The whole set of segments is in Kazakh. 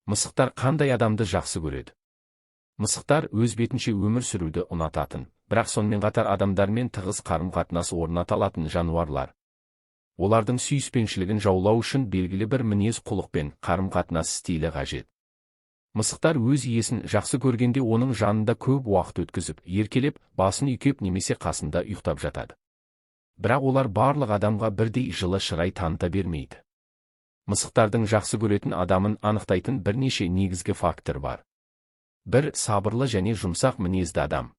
Мысықтар қандай адамды жақсы көреді? Мысықтар өз бетінше өмір сүруді ұнататын, бірақ сонымен қатар адамдармен тығыз қарым-қатынас орната алатын жануарлар. Олардың сүйіспеншілігін жаулау үшін белгілі бір мінез-құлық пен қарым-қатынас стилі қажет. Мысықтар өз иесін жақсы көргенде, оның жанында көп уақыт өткізіп, еркелеп, басын үйкеп немесе қасында ұйықтап жатады. Бірақ олар барлық адамға бірдей жылы шырай таныта бермейді. Мысықтардың жақсы көретін адамын анықтайтын бірнеше негізгі фактор бар. 1. Сабырлы және жұмсақ мінезді адам.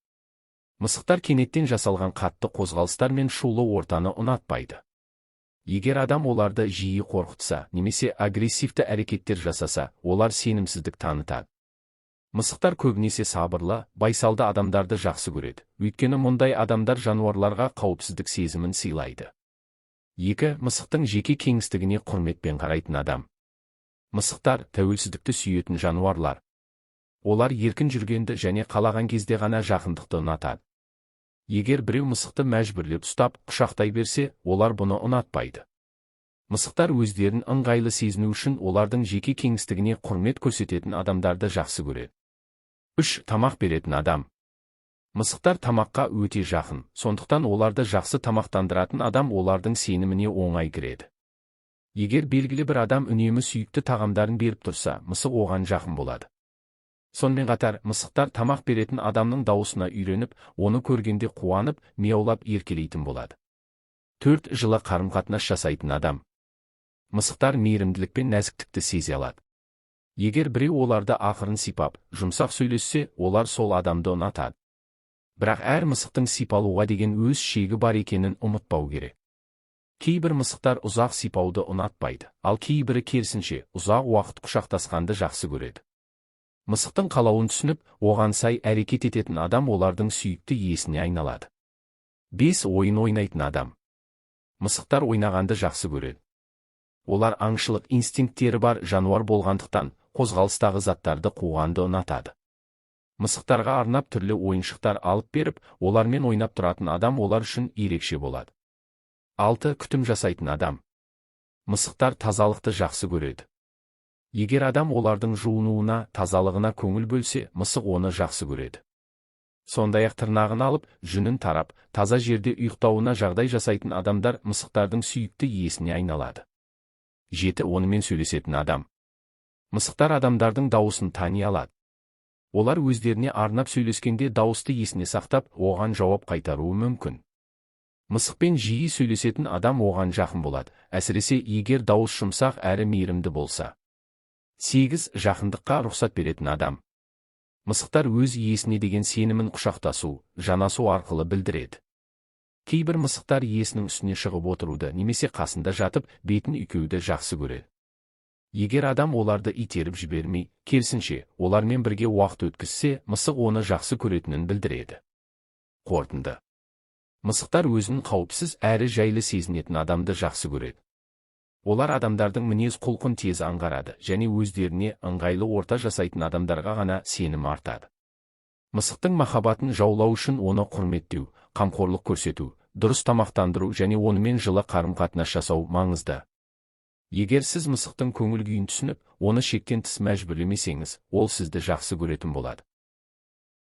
Мысықтар кенеттен жасалған қатты қозғалыстар мен шулы ортаны ұнатпайды. Егер адам оларды жиі қорқытса немесе агрессивті әрекеттер жасаса, олар сенімсіздік танытады. Мысықтар көбінесе сабырлы, байсалды адамдарды жақсы көреді, өйткені мұндай адамдар жануарларға қауіпсіздік сезімін сыйлайды. 2. Мысықтың жеке кеңістігіне құрметпен қарайтын адам. Мысықтар – тәуелсіздікті сүйетін жануарлар. Олар еркін жүргенді және қалаған кезде ғана жақындықты ұнатады. Егер біреу мысықты мәжбүрлеп ұстап, құшақтай берсе, олар бұны ұнатпайды. Мысықтар өздерін ыңғайлы сезіну үшін олардың жеке кеңістігіне құрмет көрсететін адамдарды жақсы көреді. 3. Тамақ беретін адам. Мысықтар тамаққа өте жақын, сондықтан оларды жақсы тамақтандыратын адам олардың сеніміне оңай кіреді. Егер белгілі бір адам үнемі сүйікті тағамдарын беріп тұрса, мысық оған жақын болады. Сонымен қатар, мысықтар тамақ беретін адамның дауысына үйреніп, оны көргенде қуанып, мияулап еркелейтін болады. 4. Жылы қарым-қатынас жасайтын адам. Мысықтар мейірімділік пен нәзіктікті сезе алады. Егер біреу оларды ақырын сипап, жұмсақ сөйлессе, олар сол адамды ұнатады. Бірақ әр мысықтың сипалуға деген өз шегі бар екенін ұмытпау керек. Кейбір мысықтар ұзақ сипауды ұнатпайды, ал кейбірі, керісінше, ұзақ уақыт құшақтасқанды жақсы көреді. Мысықтың қалауын түсініп, оған сай әрекет ететін адам олардың сүйікті иесіне айналады. 5. Ойын ойнайтын адам. Мысықтар ойнағанды жақсы көреді. Олар аңшылық инстинкттері бар жануар болғандықтан, қозғалыстағы заттарды қуғанды ұнатады. Мысықтарға арнап түрлі ойыншықтар алып беріп, олармен ойнап тұратын адам олар үшін ерекше болады. 6. Күтім жасайтын адам. Мысықтар тазалықты жақсы көреді. Егер адам олардың жуынуына, тазалығына көңіл бөлсе, мысық оны жақсы көреді. Сондай-ақ тырнағын алып, жүнін тарап, таза жерде ұйықтауына жағдай жасайтын адамдар мысықтардың сүйікті иесіне айналады. 7. Онымен сөйлесетін адам. Мысықтар адамдардың дауысын тани алады. Олар өздеріне арнап сөйлескенде дауысты есіне сақтап, оған жауап қайтаруы мүмкін. Мысықпен жиі сөйлесетін адам оған жақын болады, әсіресе егер дауыс жұмсақ әрі мейірімді болса. 8. Жақындыққа рұқсат беретін адам. Мысықтар өз иесіне деген сенімін құшақтасу, жанасу арқылы білдіреді. Кейбір мысықтар иесінің үстіне шығып отыруды немесе қасында жатып, бетін үйкеуді жақсы көреді. Егер адам оларды итеріп жібермей, керісінше, олармен бірге уақыт өткізсе, мысық оны жақсы көретінін білдіреді. Қорытынды. Мысықтар өзін қауіпсіз әрі жайлы сезінетін адамды жақсы көреді. Олар адамдардың мінез құлқын тез аңғарады және өздеріне ыңғайлы орта жасайтын адамдарға ғана сенім артады. Мысықтың махаббатын жаулау үшін оны құрметтеу, қамқорлық көрсету, дұрыс тамақтандыру және онымен жылы қарым-қатынас жасау маңызды. Егер сіз мысықтың көңіл күйін түсініп, оны шектен тыс мәжбүрлемесеңіз, ол сізді жақсы көретін болады.